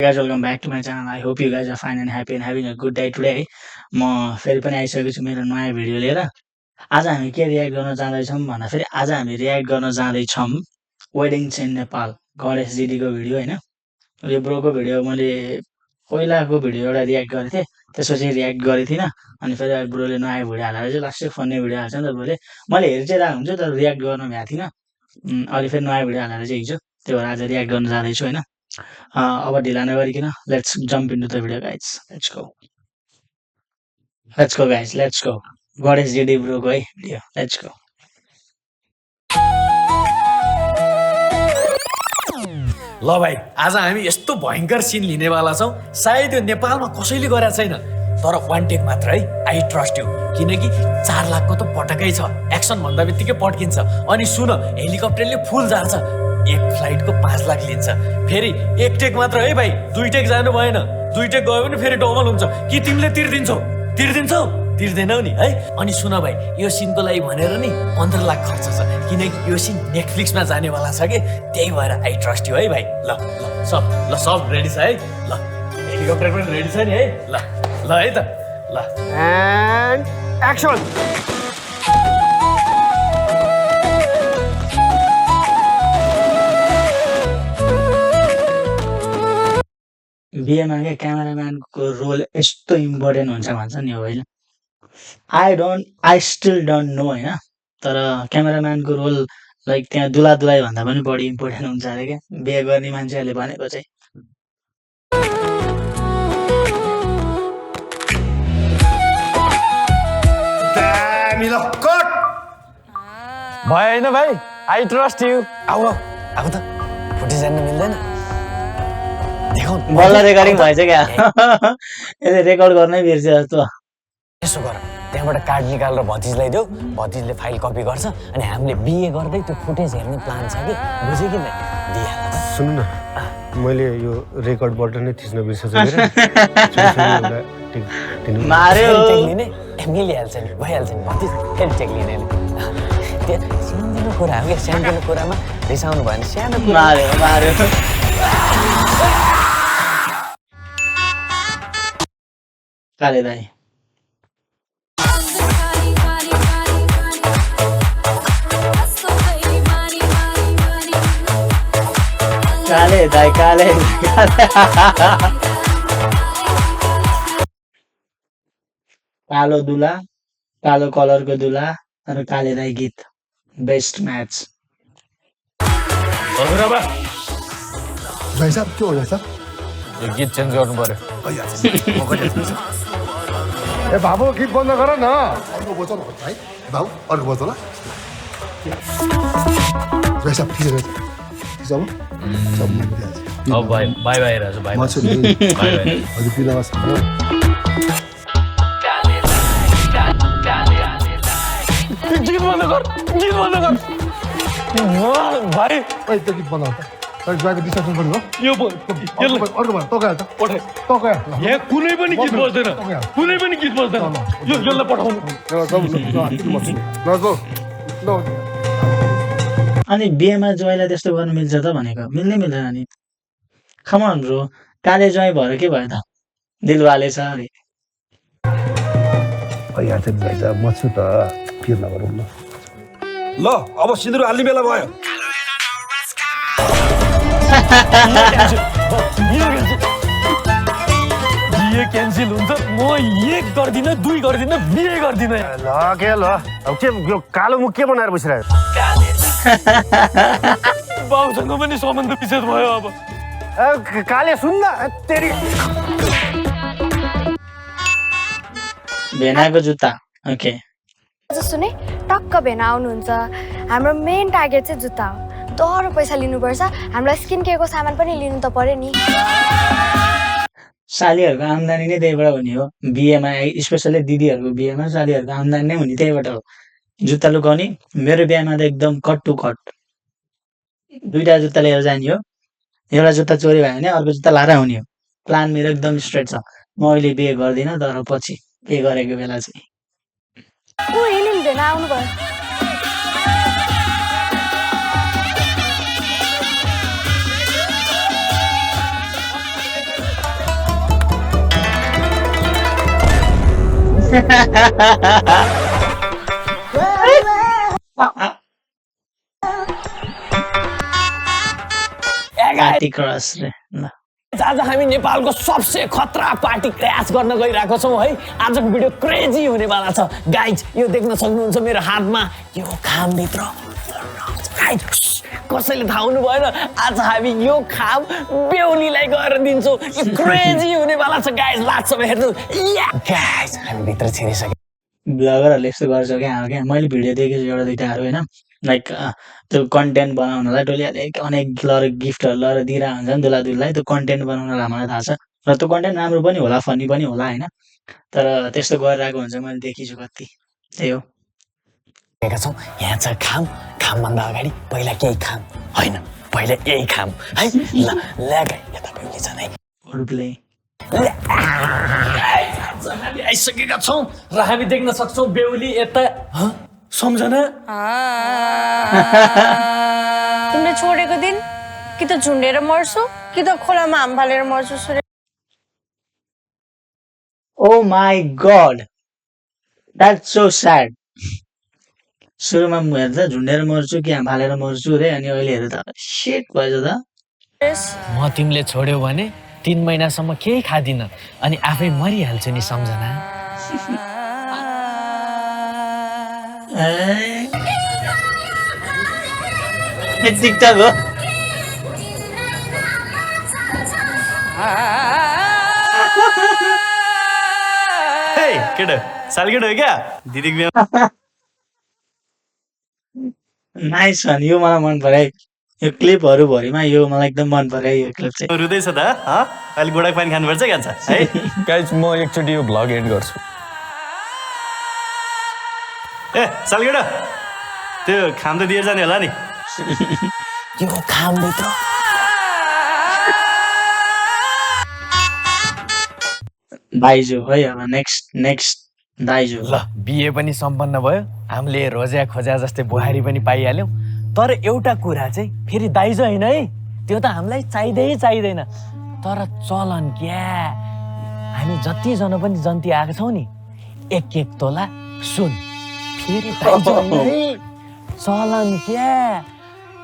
Guys, welcome back to my channel. I hope you guys are fine and happy and having a good day today. म फेरि पनि आइसकेको छु मेरो नयाँ भिडियो लिएर। आज हामी के रियाक्ट गर्न जाँदैछौँ भन्दा फेरि आज हामी रियाक्ट गर्न जाँदैछौँ वेडिङ्स इन नेपाल गणेश जीडीको भिडियो हैन। यो ब्रोको भिडियो मैले पहिलाको भिडियो एउटा रियाक्ट गरेको थिएँ, त्यसपछि रियाक्ट गरेको थिइनँ। अनि फेरि ब्रोले नयाँ भिडियो हालेर चाहिँ लास्टै फन्ने भिडियो हाल्छ नि त ब्रोले। मैले हेरि चाहिँ रहेको हुन्छु तर रियाक्ट गर्न भ्याएको थिइनँ। अहिले फेरि नयाँ भिडियो हालेर चाहिँ हिजो, त्यही भएर आज रियाक्ट गर्न जाँदैछु हैन। अब ढिला नगरिकन let's jump into the video guys. Let's go guys, let's go. Ganesh GD ब्रोको है भिडियो, लेट्स गो। ल भाइ, आज हामी यस्तो भयंकर सिन लिनेवाला छौँ, सायद यो नेपालमा कसैले गरेको छैन। तर वान टेक मात्र है, आई ट्रस्ट यु। किनकि 4 लाखको त पटकै छ, एक्सन भन्दा बित्तिकै पड्किन्छ। अनि सुन, हेलिकप्टरले फुल झार्छ, एक फ्लाइटको 5 लाख लिन्छ। फेरि एक टेक मात्र है भाइ, 2 टेक जानु भएन। 2 टेक गयो भने फेरि डबल हुन्छ। कि तिमीले तिर्दिन्छौ? तिर्दैनौ नि है। अनि सुन भाइ, यो सिनको लागि भनेर नि 15 लाख खर्च छ, किनकि यो सिन नेटफ्लिक्समा जानेवाला छ कि, त्यही भएर आई ट्रस्ट यु है भाइ। ल सब रेडी छ है। ल हेलिकप्टर पनि रेडी छ नि है। ल है त। Law and action. बिहेमा क्या क्यामेराम्यानको रोल यस्तो इम्पोर्टेन्ट हुन्छ भन्छ नि हो होइन। आई स्टिल डोन्ट नो होइन, तर क्यामेराम्यानको रोल लाइक त्यहाँ दुलाई भन्दा पनि बढी इम्पोर्टेन्ट हुन्छ अरे क्या बिहे गर्ने मान्छेहरूले भनेको चाहिँ। भयो होइन भाइ, आई ट्रस्ट यु। अब त फुटेज जान्नु मिल्दैन। बल्ल रेकर्डिङ भएछ क्या। यसले रेकर्ड गर्नै बिर्छ जस्तो। यसो गर, त्यहाँबाट कार्ड निकालेर भतिजलाई देऊ, भतिजले फाइल कपी गर्छ, अनि हामीले बिए गर्दै त्यो फुटेज हेर्ने प्लान छ कि, बुझ्यो कि नै? दिइहाल। सुन्नु न, मैले यो रेकर्डबाट नै थिच्न बिर्सेछु। मार्यो लिने मिलिहाल्छ नि, भइहाल्छ नि। भतिज फेरि टेक लिने त्यो सानो कुरा हो क्या, सानो कुरामा रिसाउनु भएन। सानो मार्यो काले दाई। काले दाई कालो दुला, कालो कलरको दुला र काले दाई गीत बेस्ट म्याच। भाइ साहब के हो भाइ साहब? यो गीत चेन्ज गर्नु पर्यो। ए बाबु गीत बन्द गर न। अर्को बजाउनु है बाबु, अर्को बजाउ ल। भाइ साहब ठिक छ सब अब by by Raju, by by. हजुर पिलावास गीत बन्द गर भाइ। ओइ त्यो गीत बनाउ त। ड्राइभर डिस्ट्राक्सन गर्नु हो। यो अर्को भयो तकायो त। तकायो यहाँ कुनै पनि गीत बज्दैन, कुनै पनि गीत बज्दैन। यो यसलाई पठाउनु। अनि बिहेमा ज्वाइँलाई त्यस्तो गर्नु मिल्छ त भनेको? मिल्नै मिल्दैन नि। कम अन ब्रो, काले ज्वाइँ भएर के भयो त? दिलवाले छ अरे। यहाँ चाहिँ भाइ साहब म छु त, पिर नगरौँ न। ल अब सिन्दुर हाल्ने बेला भयो। बिहे क्यान्सिल हुन्छ, म 1 गर्दिनँ, 2 गर्दिनँ, बिहे गर्दिनँ। ल के ल, अब के यो कालो मुख के बनाएर बसिरहेको? बाउसँग पनि सम्बन्ध विच्छेद भयो। अब काले सुन्न तेरी भेनाको जुत्ता। ओके सुने, टक्क भेना आउनुहुन्छ। हाम्रो मेन टार्गेट चाहिँ जुत्ता हो। तर पैसा लिनुपर्छ, हामीलाई स्किन केयरको सामान पनि लिनु त पर्यो नि। सालीहरूको आम्दानी नै त्यहीबाट हुने हो बिहेमा, स्पेसली दिदीहरूको बिहेमा सालीहरूको आम्दानी नै हुने त्यहीबाट हो। जुत्ता लुकाउने, मेरो बिहामा त एकदम कट टु कट 2टा जुत्ता लिएर जाने हो। एउटा जुत्ता चोरी भयो भने अर्को जुत्ता लाएर आउने हो। प्लान मेरो एकदम स्ट्रेट छ। म अहिले बिहे गर्दिनँ, तर पछि बिहे गरेको बेला चाहिँ। भेना आउनु भयो। पार्टी क्रस रे ल आज हामी नेपालको सबसे खतरा पार्टी क्रैश गर्न गइरहेको छौँ है। आजको भिडियो क्रेजी हुनेवाला छ गाइज। यो देख्न सक्नुहुन्छ मेरो हातमा यो खामभित्र गाइज कसैले थाहा हुनु भएन, आज हामी यो खाम बेहुलीलाई गएर दिन्छौँ। यो क्रेजी हुनेवाला छ गाइज, लास्टसम्म हेर्नु। गाइज हामी भित्र छिरिसक्यौँ। ब्लगरहरूले यस्तो गर्छ क्या मैले भिडियो देखेको छु एउटा दुइटाहरू होइन, लाइक त्यो कन्टेन्ट बनाउनलाई टोलीहरूले अनेक गिफ्टहरू लगेर दिइरहेको हुन्छ नि दुला दुललाई। त्यो कन्टेन्ट बनाउनलाई मलाई थाहा छ र त्यो कन्टेन्ट राम्रो पनि होला, फनी पनि होला होइन, तर त्यस्तो गरिरहेको हुन्छ मैले देखिछु कति। त्यही हो देखेका छौँ यहाँ छ खाम। खामभन्दा अगाडि पहिला केही खाम होइन, पहिला यही खाम है। ल गाई यता बेहुली छन् है। प्ले हामी आइसकेका छौँ र हामी देख्न सक्छौँ बेहुली यता सम्झना। तिमीले छोडेको दिन कि त झुन्डेर मर्छु कि त खोलामा हाम फालेर मर्छु Surya. Oh my god that's so sad. सुरुमा हेर्दा झुन्डेर मर्छु कि हाम फालेर मर्छु रे, अनि अहिले हेर्दा त सेट भएछ त। म तिमीले छोड्यौ भने 3 महिनासम्म केही खादिनँ अनि आफै मरिहाल्छु नि सम्झना। टिकटक हो। केटो सालकेटो हो क्या दिदी नाइस वान, यो मलाई मन पर्यो। यो क्लिपहरू भरिमा यो मलाई एकदम मन पर्यो यो क्लिप चाहिँ। रुँदैछ त अहिले गोडाको पानी खानुपर्छ क्या है। गाइज म एकचोटि यो भ्लग एन्ड गर्छु। ए सालकेटो त्यो खाम त दिएर जाने होला नि। यो खामभित्र दाइजो है, अब नेक्स्ट दाइजो। ल बिहे पनि सम्पन्न भयो, हामीले रोज्या खोज्या जस्तै बुहारी पनि पाइहाल्यौँ। तर एउटा कुरा चाहिँ फेरि दाइजो होइन है, त्यो त हामीलाई चाहिँदैन। तर चलन क्या, हामी जतिजना पनि जन्ती आएको छौँ नि 1-1 तोला सुन फेरि दाइजो होइन है, चलन क्या।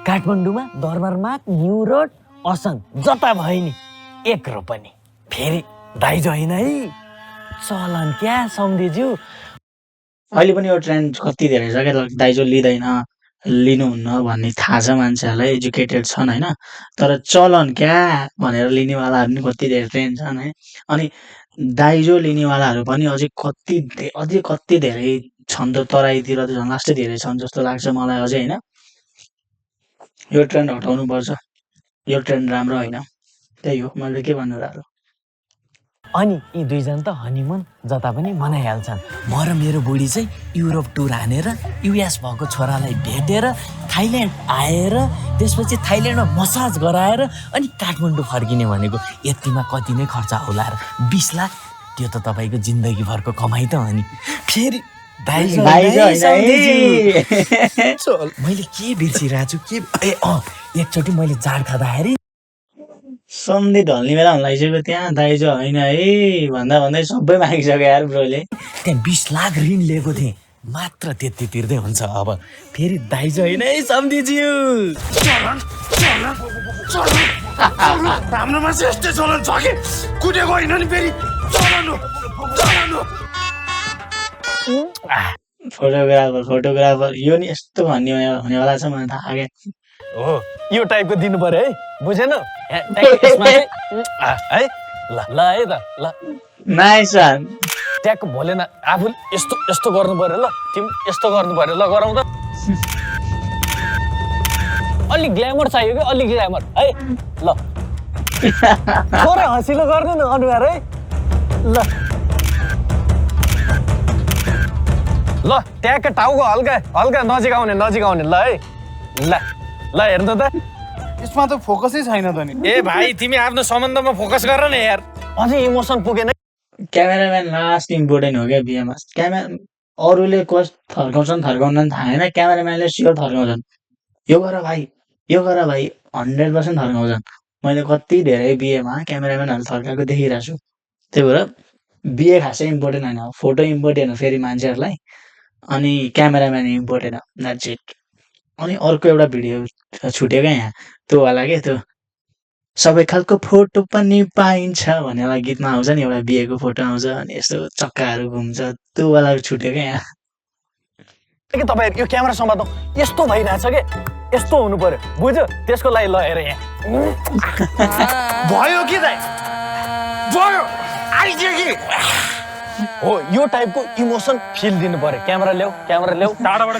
काठमाडौँमा दरबारमाग न्यु रोड असन जता भयो नि 1 रोपनी फेरि दाइजो होइन है, चलन क्या सम्झेज्यू। अहिले पनि यो ट्रेन्ड कति धेरै छ क्या, दाइजो लिनुहुन्न भन्ने थाहा छ मान्छेहरूलाई, एजुकेटेड छन् होइन, तर चलन क्या भनेर लिनेवालाहरू पनि कति धेरै ट्रेन्ड छन् है। अनि दाइजो लिनेवालाहरू पनि अझै कति धेरै छन् त तराईतिर त झन् लास्टै धेरै छन् जस्तो लाग्छ मलाई अझै होइन। यो ट्रेन्ड हटाउनु पर्छ, यो ट्रेन्ड राम्रो होइन। त्यही हो, मैले के भन्नु र। अनि यी दुईजना त हनीमुन जता पनि मनाइहाल्छन्। म र मेरो बुढी चाहिँ युरोप टुर हानेर युएस भएको छोरालाई भेटेर थाइल्यान्ड आएर त्यसपछि थाइल्यान्डमा मसाज गराएर अनि काठमाडौँ फर्किने भनेको यतिमा कति नै खर्च होला र 20 लाख। त्यो त तपाईँको जिन्दगीभरको कमाइ त हो नि। फेरि मैले के बिर्सिरहेको छु के एकचोटि मैले जाड खाँदाखेरि सन्धि ढल्ने बेला हुन लागिसक्यो त्यहाँ, दाइजो होइन है भन्दै सबै मागिसक्यो यार ब्रोले। त्यहाँ 20 लाख ऋण लिएको थिएँ, मात्र त्यति तिर्दै हुन्छ अब। फेरि दाइजो होइन है सम्धिज्यू। हाम्रोमा चाहिँ यस्तै चलन छ कि कुदेको होइन नि फेरि चलन हो। फोटोग्राफर यो नि यस्तो भन्ने हुनेवाला छ मलाई थाहा क्या। हो यो टाइपको दिनु पर्यो है, बुझेन यसमा चाहिँ है। ल है त ल नाइस वान। ट्याक भोलेन आफू यस्तो गर्नु पर्यो। ल तिमी यस्तो गर्नु पर्यो। ल गरौँ त। अलि ग्ल्यामर चाहियो कि, अलि ग्ल्यामर है। ल थोरै हँसिलो गर्नु न अनुहार है। ल ट्याक टाउको हल्का नजिक आउने ल है। ल हेर्नु त, यसमा त फोकसै छैन त नि। ए भाइ तिमी आफ्नो सम्बन्धमा फोकस गर न यार, अझै इमोसन पुगेन। क्यामेराम्यान लास्ट इम्पोर्टेन्ट हो क्या बिहेमा। अरूले कस थर्काउँछन् थाहा छैन, क्यामेराम्यानले स्योर थर्काउँछन्। यो गर भाइ 100% थर्काउँछन्। मैले कति धेरै बिहेमा क्यामेराम्यानहरू थर्काएको देखिरहेको छु। त्यही भएर बिहे खासै इम्पोर्टेन्ट होइन फोटो इम्पोर्टेन्ट हो फेरि मान्छेहरूलाई अनि क्यामेराम्यान इम्पोर्टेन्ट हो द्याट्स इट अनि अर्को एउटा भिडियो छुट्यो क्या यहाँ त्यो होला क्या त्यो सबै खालको फोटो पनि पाइन्छ भनेर गीतमा आउँछ नि एउटा बिहेको फोटो आउँछ अनि यस्तो चक्काहरू घुम्छ त्यो वाला छुट्यो क्या यहाँ कि तपाईहरु यो क्यामेरा समात्नु यस्तो भइरहेछ के यस्तो हुनु पर्यो बुझ्यो त्यसको लागि ल हेर यहाँ भयो कि दाइ भयो आइदियो कि हो यो टाइपको इमोसन फिल दिनु पर्यो क्यामेरा ल्याऊ टाढाबाट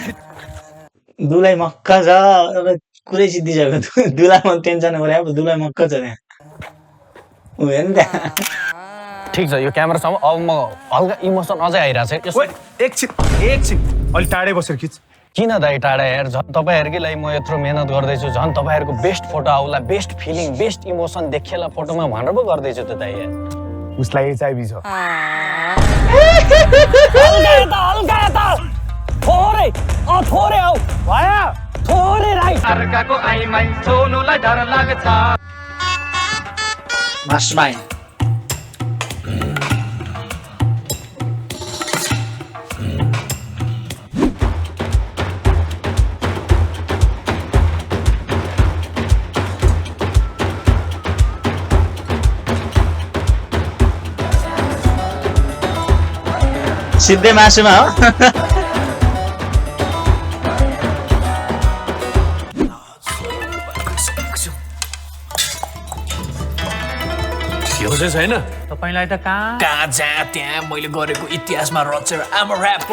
दुलाई मक्क छ अब कुरै सिद्धिसक्यो दुलामा टेन्सन गरे अब दुलाई मक्क छ त्यहाँ उयो नि त्यहाँ ठिक छ यो क्यामेरासम्म अब म हल्का इमोसन अझै आइरहेछ ओइ एकछिन अलि टाढै बसेर खिच किन दाइ टाढा यार झन् तपाईँहरूकै लागि म यत्रो मेहनत गर्दैछु झन् तपाईँहरूको बेस्ट फोटो आउला बेस्ट फिलिङ बेस्ट इमोसन देखिएला फोटोमा भनेर पो गर्दैछु त दाइ यार उसलाई एचआइभी छ हल्का यता थोरै आऊ भयो थोरै राइट अर्काको आइमा सोनुलाई डर लाग्छ मास्टरमाइन्ड सिधै मासुमा हो यो चाहिँ छैन तपाईलाई त कहाँ जहाँ त्यहाँ मैले गरेको इतिहासमा रचेर आम ऱ्याप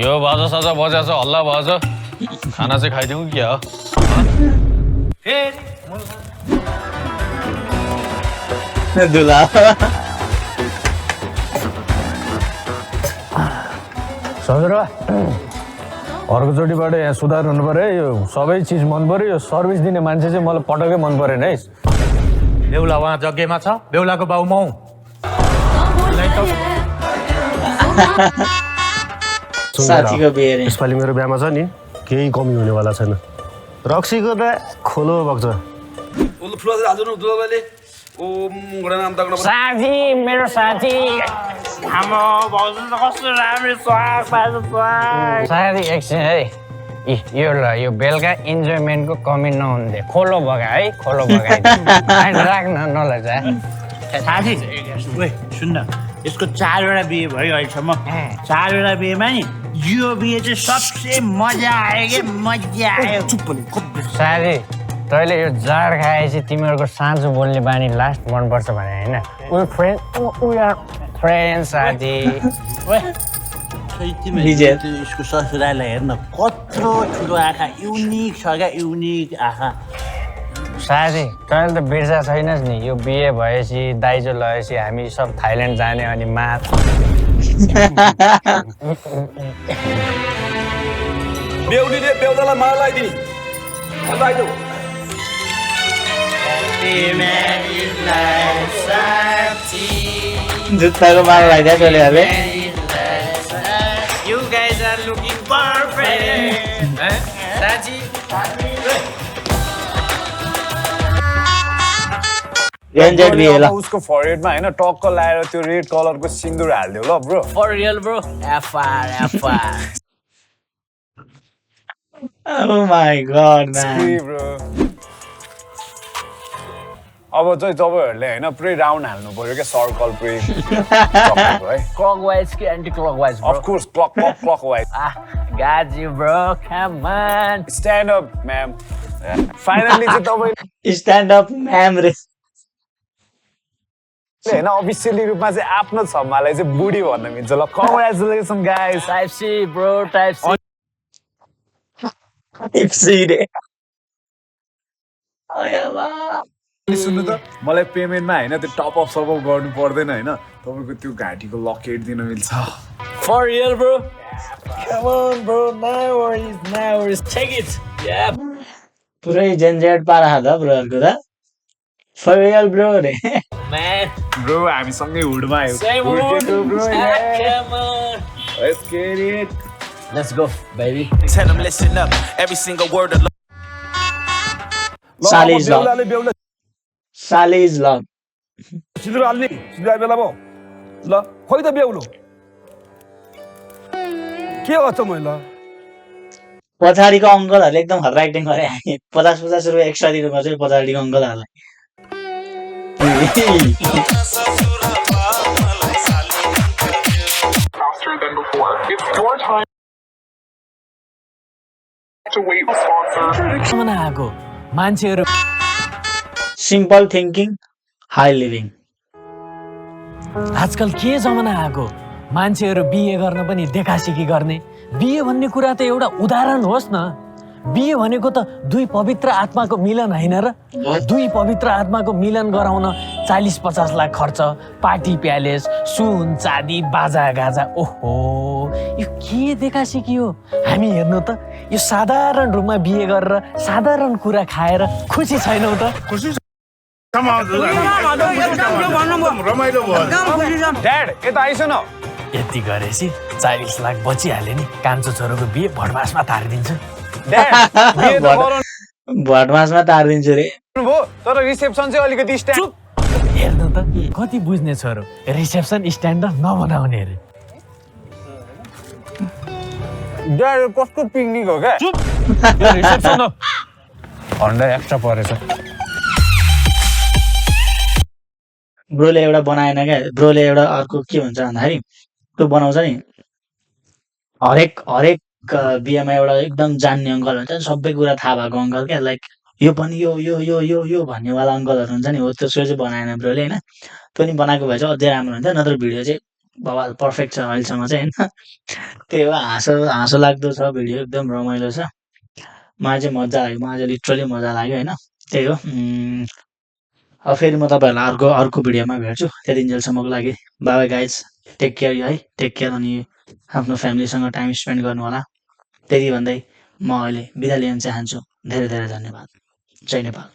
यो बाजा साजा बजाएको छ हल्ला भएछ खाना चाहिँ खाइदिउँ कि क्या हो दुला सजरा अर्कोचोटिबाट यहाँ सुधार हुनु पर्यो यो सबै चिज मन पर्यो यो सर्भिस दिने मान्छे चाहिँ मलाई पटक्कै मन परेन है बेहुला उहाँ जग्गेमा छ बेहुलाको बाउ म साथीको बिहे रे यसपालि मेरो बिहामा छ नि केही कमी हुनेवाला छैन रक्सीको त खोलो बग्छ साथी मेरो साथी हाम्रो भाउजू त कस्तो राम्रो साथी एकछिन है यो ल यो बेलुका इन्जोयमेन्टको कमी नहुन्थे खोलो बगा है खोलो बगा राख्न नलजा साथी सुन्न यसको 4वटा बिहे भयो अहिलेसम्म 4वटा बिहेमा नि यो बिहे चाहिँ सबसे मजा आयो के मजा आयो साथी तैँले यो जाड खाएपछि तिमीहरूको साँचो बोल्ने बानी लास्ट मनपर्छ भने होइन फ्रेन्ड साथी यसको ससुरालाई हेर्न कत्रो ठुलो आँखा युनिक छ क्या युनिक आँखा साथी तैँले त बिर्सा छैनस् नि यो बिहे भएपछि दाइजो लगेपछि हामी सब थाइल्यान्ड जाने अनि बेहुलीले बेहुलालाई मार लगाइदिने जुत्ताको माल लगाइदिया चोलीहरूले You guys are looking perfect. साथी रेन्जेड बिहे ल उसको फरहेडमा हैन टक्क लाएर त्यो रेड कलरको सिन्दुर हाल्दियो ल bro for real bro FR Oh my god man bro अब चाहिँ तपाईहरुले हैन पुरै राउन्ड हाल्नु पर्यो के सर्कल पुरै है clockwise कि anti clockwise bro of course clockwise got you bro come on stand up ma'am finally चाहिँ तपाईले स्ट्यान्ड अप म्याम रे हैन अफिसियली रूपमा चाहिँ आफ्नो छम्मालाई चाहिँ बुढी भन्न मिल्छ ल congratulation guys type C bro type C इप्सी रे सुन्नु त मलाई पेमेन्टमा हैन त्यो टप अप सप अप गर्नु पर्दैन हैन तपाईको त्यो घाँटीको लकेट दिन मिल्छ For real, bro. Come on, bro. No worries. Take it. Yeah. पुरै जेनजेट पारा छ ब्रोहरुको त फर रियल ब्रो रे Man. ब्रो हामी सँगै हुडमा आयो Same हुड old. केटो bro Come on. Let's get it Let's go, baby. Tell them listen up, every single word of Sally's love. Sally's love सिधो हाल्ने सिधा बेला भयो ल खोइ त बेहुलो के गर्छ मैले पछाडिको अङ्कलहरूले एकदम खतरा एक्टिङ गरे 50 रुपियाँ एक्स्ट्रा दिनुपर्छ पछाडिको अङ्कलहरूलाई जमाना आएको मान्छेहरू सिम्पल थिङ्किङ हाई लिभिङ आजकल के जमाना आएको मान्छेहरू बिहे गर्न पनि देखासेखी गर्ने बिहे भन्ने कुरा त एउटा उदाहरण होस् न बिहे भनेको त दुई पवित्र आत्माको मिलन होइन र दुई पवित्र आत्माको मिलन गराउन 40-50 लाख खर्च पार्टी प्यालेस सुन चाँदी बाजा गाजा ओहो यो के देखासेखी हो हामी हेर्नु त यो साधारण रूपमा बिहे गरेर साधारण कुरा खाएर खुसी छैनौ त ड्याड यता आइसु न यति गरेपछि 40 लाख बचिहाल्यो नि कान्छो छोरोको बिहे भडमासमा तारिदिन्छु भटमासमा तारिदिन्छु रे भयो तर रिसेप्सन चाहिँ अलिकति स्ट्यान्ड हेर्नु त कति बुझ्ने छोरो रिसेप्सन स्ट्यान्डर्ड नबनाउने अरे ड्याड कस्तो पिकनिक हो क्या रिसेप्सन हो हन्डा एक्स्ट्रा परेछ ब्रोले एउटा बनाएन क्या ब्रोले एउटा अर्को के हुन्छ भन्दाखेरि त्यो बनाउँछ नि हरेक बिहेमा एउटा एकदम जान्ने अङ्कल हुन्छ नि सबै कुरा थाहा भएको अङ्कल क्या लाइक यो पनि यो भन्नेवाला अङ्कलहरू हुन्छ नि हो त्यसको चाहिँ बनाएन ब्रोले होइन त्यो नि बनाएको भए चाहिँ अझै राम्रो हुन्छ नत्र भिडियो चाहिँ बवाल पर्फेक्ट छ अहिलेसम्म चाहिँ होइन त्यही हो हाँसो लाग्दो छ भिडियो एकदम रमाइलो छ मलाई चाहिँ मजा लाग्यो मलाई चाहिँ लिटरली मजा लाग्यो होइन त्यही हो अब फेरि म तपाईँहरूलाई अर्को भिडियोमा भेट्छु त्यतिन्जेलसम्मको लागि बाई गाइज टेक केयर है टेक केयर अनि आफ्नो फ्यामिलीसँग टाइम स्पेन्ड गर्नु होला त्यति भन्दै म अहिले बिदा लिन चाहन्छु धेरै धेरै धन्यवाद जय नेपाल